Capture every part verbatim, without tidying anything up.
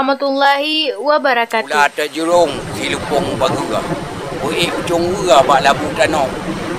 Warahmatullahi wabarakatuh. Pula teujeurông silupông bageue. Beuék pucông weue bak labu tanoh.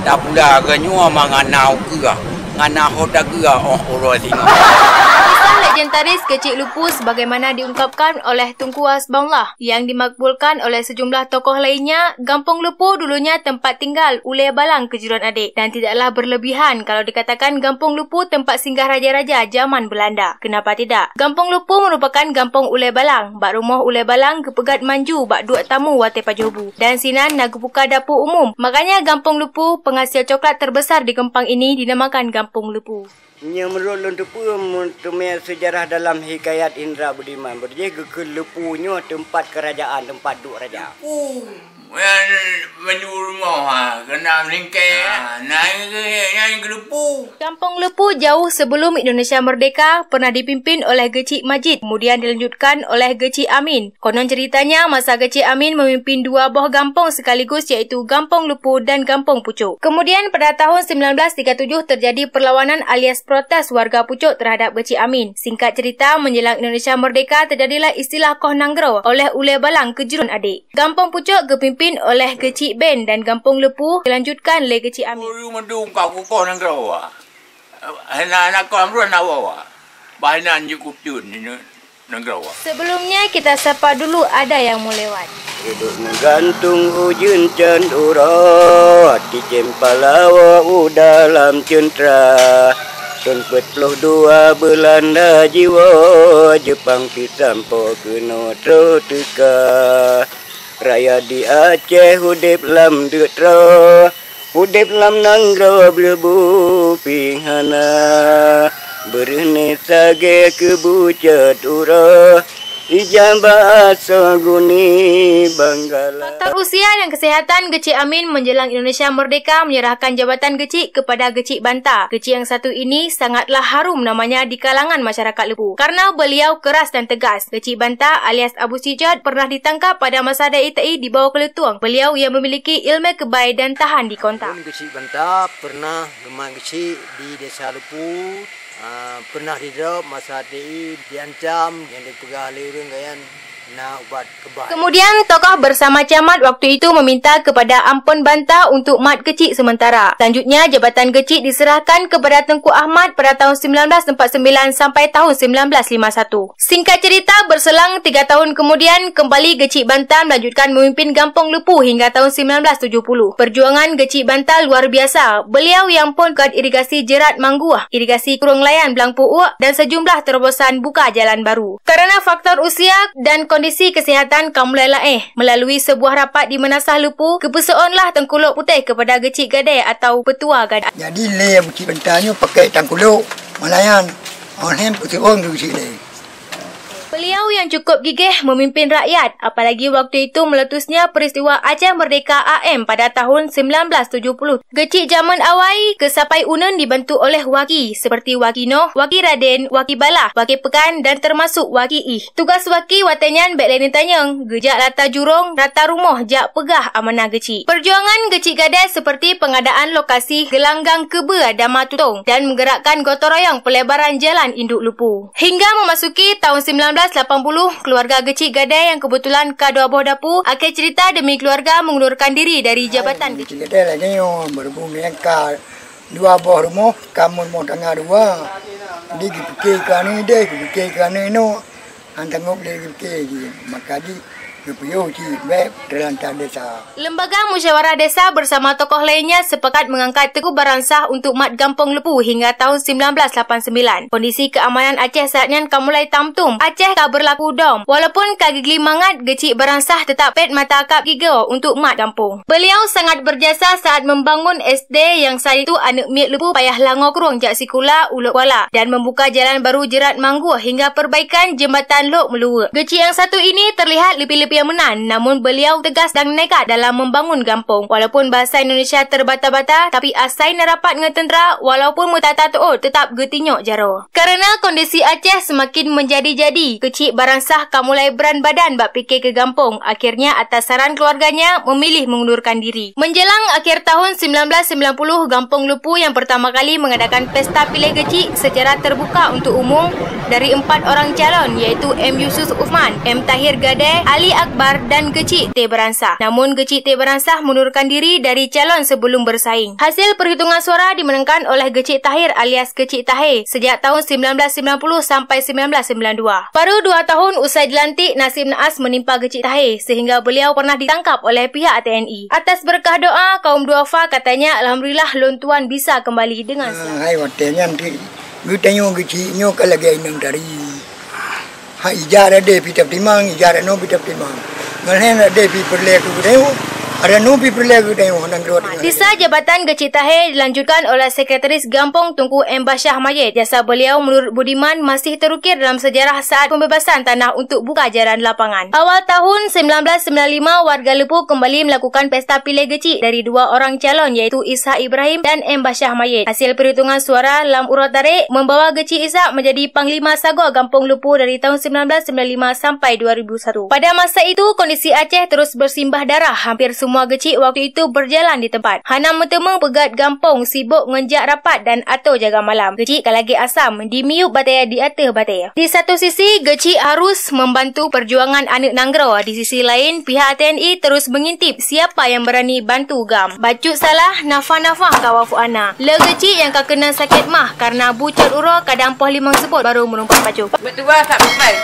Tapula geuh nyoe mangan na ukeue, ngan na ho tageue óh uroe singoh. Kisah legendaris Geuchik Lupu sebagaimana diungkapkan oleh Teungku Hasbullah yang dimakbulkan oleh sejumlah tokoh lainnya, Gampông Lupu dulunya tempat tinggal ulée balang keujroen adék dan tidaklah berlebihan kalau dikatakan Gampông Lupu tempat singgah raja-raja zaman Belanda. Kenapa tidak? Gampông Lupu merupakan gampông ulée balang. Bak rumoh ulée balang geupeugét manju bak duek tamu watée pajoh bu. Dan sinan na geubuka dapur umum. Makanya Gampông Lupu, penghasil coklat terbesar di Geumpang ini, dinamakan Gampông Lupu. Nyoe meunurot lôn teupeue, meuteumé seujarah dalam hikayat Indra Budiman, beujih geukheun Lupu nyoe teumpat keurajaan, teumpat duek raja. Lupu, eh, meunurot rumoh, ha, keunan meulingkée, ha, na nyang geu-, na nyang geuleupô. Gampông Lupu jauh sebelum Indonesia merdeka pernah dipimpin oleh Geuchik Majid, kemudian dilanjutkan oleh Geuchik Amin. Konon ceritanya, masa Geuchik Amin memimpin dua boh gampông sekaligus, yaitu Gampông Lupu dan Gampông Pucok. Kemudian, pada tahun sembilan belas tiga tujuh terjadi perlawanan alias protes warga Pucok terhadap Geuchik Amin. Singkat cerita, menjelang Indonesia merdeka, terjadilah istilah koh nanggroe oleh ulée balang keujroen adék. Gampông Pucok geupimpin oleh Geuchik Ben dan Gampông Lupu dilanjutkan lé Geuchik Amin. Ulu mandum ka kukoh nanggroe. Hana, hana koh nanggroe na woe. Bah inan jeuet kupiun nanggroe. Sebelumnya, kita sapa dulu ada yang mau lewat. Reudôk meugantung ujeuen cot uroe, tijém palawa u dalam ceuntra. Thôn peuet ploh dua Beulanda jiwoe, Jeupang pih sampoe keunoe troh teuka. Rakyat di Aceh udeb lam deuk troh, udeb lam nanggroe bleubu pih hana. Beureuhne sagée keu bucot uroe, ijabah asoe guni banggala. Faktor usia dan kesehatan Geuchik Amin menjelang Indonesia merdeka menyerahkan jabatan Geuchik kepada Geuchik Banta. Geuchik yang satu ini sangatlah harum namanya di kalangan masyarakat Lupu karena beliau keras dan tegas. Geuchik Banta alias Abu Sijot pernah ditangkap pada masa dai-dai dibawa ke Leutueng. Beliau yang memiliki ilmu kebai dan tahan di kontak. Geuchik Banta pernah geumat geuchik di Desa Lupu, ah, pernah didrop masa dai diancam, nyang dipeugah lé ureuëng gobnyan na ubat kebai. Kemudian, tokoh bersama camat waktu itu meminta kepada Ampon Banta untuk mat Geuchik sementara. Selanjutnya, jabatan Geuchik diserahkan kepada Teungku Ahmad pada tahun sembilan belas empat sembilan sampai tahun sembilan belas lima satu. Singkat cerita, berselang tiga tahun kemudian, kembali Geuchik Banta melanjutkan memimpin Gampông Lupu hingga tahun sembilan belas tujuh puluh. Perjuangan Geuchik Banta luar biasa. Beliau yang pun kat irigasi Jerat Mangguh, irigasi Krueng Layan Blang Puuk, dan sejumlah terobosan buka jalan baru. Karena faktor usia dan kondisi kesehatan ka mulai laéh, melalui sebuah rapat di Meunasah Lupu, geupeusoe lah Teungku Lhok Putéh kepada Geuchik Gadée atau Peutua Gadée. Jadi, lé Geuchik Banta nyoe pakai tangkulok malayan, oh lheueh peusoe Geuchik lé. Beliau yang cukup gigih memimpin rakyat, apalagi waktu itu meletusnya peristiwa Aceh Merdeka A M pada tahun sembilan belas tujuh puluh. Geuchik jameun awai keusapai uneuen dibantu oleh waki, seperti Waki Noh, Waki Raden, Waki Balah, Waki Pekan, dan termasuk Waki Ih. Tugas waki watée nyan bék lé neutanyong, geujak rata jurông, rata rumoh jak peugah amanah Geuchik. Perjuangan Geuchik Gadée seperti pengadaan lokasi geulanggang keubeue dama tutong dan menggerakkan gotong royong pelebaran jalan Induk Lupu. Hingga memasuki tahun sembilan belas lapan puluh, keluarga Geuchik Gadée yang kebetulan ka dua boh dapu, akhé cerita demi keluarga mengundurkan diri dari jabatan Geuchik. Geuchik Gadée lagée nyoe, beureubu nyang ka dua boh rumoh, ka rumoh tangga dua. Jadi geupike keu aneuk ideh, geupike keu aneuk inok. Han tanggop lé geupike jih, maka jih geupiôh cit bék teulantar desa. Lembaga Musyawarah Desa bersama tokoh lainnya sepakat mengangkat Teungku Baransah untuk mat Gampông Lupu hingga tahun sembilan belas lapan sembilan. Kondisi keamanan Aceh saat nyan ka mulai tamtum. Aceh ka berlaku dom. Walaupun ka geugli mangat, Geuchik Baransah tetap pet mata kap gigoe untuk mat gampông. Beliau sangat berjasa saat membangun S D yang saat itu aneuk miet Lupu payah langoe krueng jak sikula u Lhok Kuala dan membuka jalan baru Jerat Mangguh hingga perbaikan jembatan Lhok Meuluweuk. Geuchik yang satu ini terlihat lebih pian meunan, namun beliau tegas dan nekat dalam membangun gampông. Walaupun bahasa Indonesia terbata-bata, tapi asai na rapat ngon teuntera, walaupun meutata teuôt, tetap geutunyok jaroe. Karena kondisi Aceh semakin menjadi-jadi, Keuchik Baransah ka mulai bran badan bak pike keu gampông. Akhirnya, atas saran keluarganya, memilih mengundurkan diri. Menjelang akhir tahun sembilan belas sembilan puluh, Gampông Leupue yang pertama kali mengadakan pesta piléh Keuchik secara terbuka untuk umum dari empat orang calon, yaitu M Yusuf Uthman, M Tahir Gadai, Ali Akbar, dan Keuchik T Baransah. Namun, Keuchik T Baransah mundurkan diri dari calon sebelum bersaing. Hasil perhitungan suara dimenangkan oleh Keuchik Tahir alias Keuchik Tahe sejak tahun sembilan belas sembilan puluh sampai sembilan belas sembilan dua. Baru dua tahun usai dilantik, nasib naas menimpa Keuchik Tahe, sehingga beliau pernah ditangkap oleh pihak T N I. Atas berkah doa kaum duafa, katanya, "Alhamdulillah, lôn tuan bisa kembali dengan selamat." Ah, hai watèe nyan, ti-, geutanyoe Keuchik nyoe ka lagèe inong tari. Ha, ija rade pih tapeutimang, ija rano pih tapeutimang. Ngon lhèe rade pih peureulèe keu geutanyoe, rano pih peureulèe keu geutanyoe, nanggroe. Sisa jabatan Keuchik Tahe dilanjutkan oleh Sekretaris Gampông Teungku M Basyah Mayet. Jasa beliau menurut Budiman masih terukir dalam sejarah saat pembebasan tanah untuk buka jalan lapangan. Awal tahun sembilan belas sembilan lima, warga Leupue kembali melakukan pesta piléh Keuchik dari dua orang calon, yaitu Ishak Ibrahim dan M Basyah Mayet. Hasil perhitungan suara lam uroe tarek membawa Keuchik Ishak menjadi Panglima Sagoe Gampông Leupue dari tahun sembilan belas sembilan lima sampai dua ribu satu. Pada masa itu, kondisi Aceh terus bersimbah darah. Hampir semua Keuchik waktu itu berjalan di tempat. Hana meuteumé peugöt gampông, sibok ngon jak rapat dan atô jaga malam. Keuchik ka lagèe asam, dimiyup batèe di ateueh batèe. Di satu sisi, Keuchik harus membantu perjuangan aneuk nanggroe. Di sisi lain, pihak T N I terus mengintip siapa yang berani bantu GAM. Bacut salah, nafah-nafah ka wafu'ana. Le Keuchik nyang ka keunong sakét mah, karena bu cot uroe kadang poh limong seubot baru meurumpat pacu. Beudua sak peukai.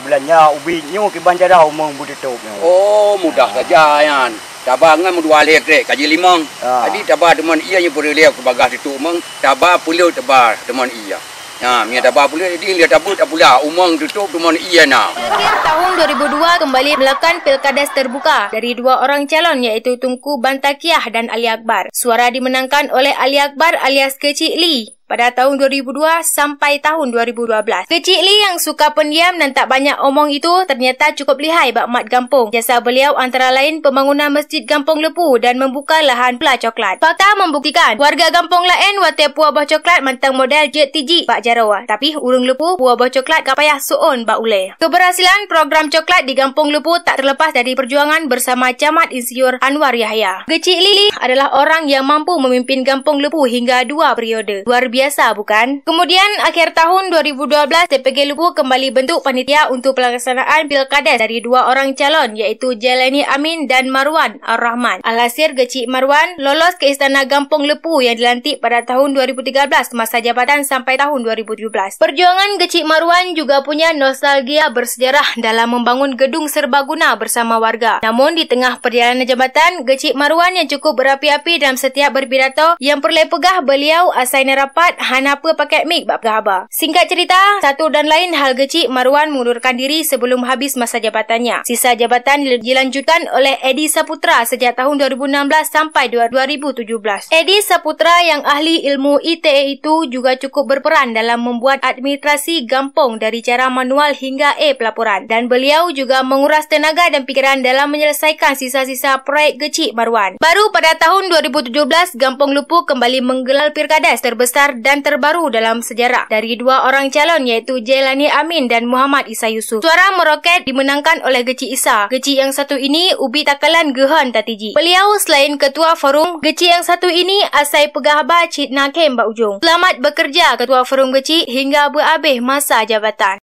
Bulan nyoe ubit nyoe kiban cara umong beututôp nyoe. Oh, mudah saja nyan. Taba ngon meudua lhèe krek ka jilimong. Ah. Jadi taba teumon ie nyoe peureulèe keu bagaih tutôp umong, taba peuleueh taba teumon ie. Ha, meunyoe taba peuleueh, jadi lheueh tabeut tapula, umong tutôp teumon ie na. Akhir tahun dua ribu dua kembali melakukan pilkades terbuka dari dua orang calon, yaitu Teungku Bantakiah dan Ali Akbar. Suara dimenangkan oleh Ali Akbar alias Keuchik Li pada tahun dua ribu dua sampai tahun dua ribu dua belas. Keuchik Li yang suka pendiam dan tak banyak omong itu ternyata cukup lihai bak mat gampông. Jasa beliau antara lain pembangunan Masjid Gampông Leupue dan membuka lahan pula coklat. Fakta membuktikan, warga gampông laén watèe puwoe boh coklat mantong modal jeuet tijik bak jaroe, tapi ureueng Leupue puwoe boh coklat ka payah seuôn bak ulèe. Keberhasilan program coklat di Gampông Leupue tak terlepas dari perjuangan bersama Camat Insinyur Anwar Yahya. Keuchik Li adalah orang yang mampu memimpin Gampông Leupue hingga dua periode. Luar biasa, bukan? Kemudian, akhir tahun dua ribu dua belas, T P G Leupue kembali bentuk panitia untuk pelaksanaan pilkades dari dua orang calon, yaitu Jailani Amin dan Marwan Ar-Rahman. Alhasil, Keuchik Marwan lolos ke Istana Gampông Leupue yang dilantik pada tahun dua ribu tiga belas masa jabatan sampai tahun dua ribu tujuh belas. Perjuangan Keuchik Marwan juga punya nostalgia bersejarah dalam membangun gedung serbaguna bersama warga. Namun, di tengah perjalanan jabatan, Keuchik Marwan yang cukup berapi-api dalam setiap berpidato, nyang peureulèe peugah beliau asai na rapat hana peue pakai mik bak peugah haba. Singkat cerita, satu dan lain hal, Keuchik Marwan mengundurkan diri sebelum habis masa jabatannya. Sisa jabatan dilanjutkan oleh Edi Saputra sejak tahun dua ribu enam belas sampai dua ribu tujuh belas. Edi Saputra yang ahli ilmu I T E itu juga cukup berperan dalam membuat administrasi gampông dari cara manual hingga e-pelaporan, dan beliau juga menguras tenaga dan pikiran dalam menyelesaikan sisa-sisa proyek Keuchik Marwan. Baru pada tahun dua ribu tujuh belas, Gampông Leupue kembali menggelar pilkades terbesar dan terbaru dalam sejarah dari dua orang calon, yaitu Jailani Amin dan Muhammad Isa Yusuf. Suara meroket dimenangkan oleh Keuchik Isa. Keuchik yang satu ini ubit takalon geuhon tatijik. Beliau selain ketua forum, Keuchik yang satu ini asai peugah haba cit na khem bak ujong. Selamat bekerja, Ketua Forum Keuchik, hingga beuabéh masa jabatan.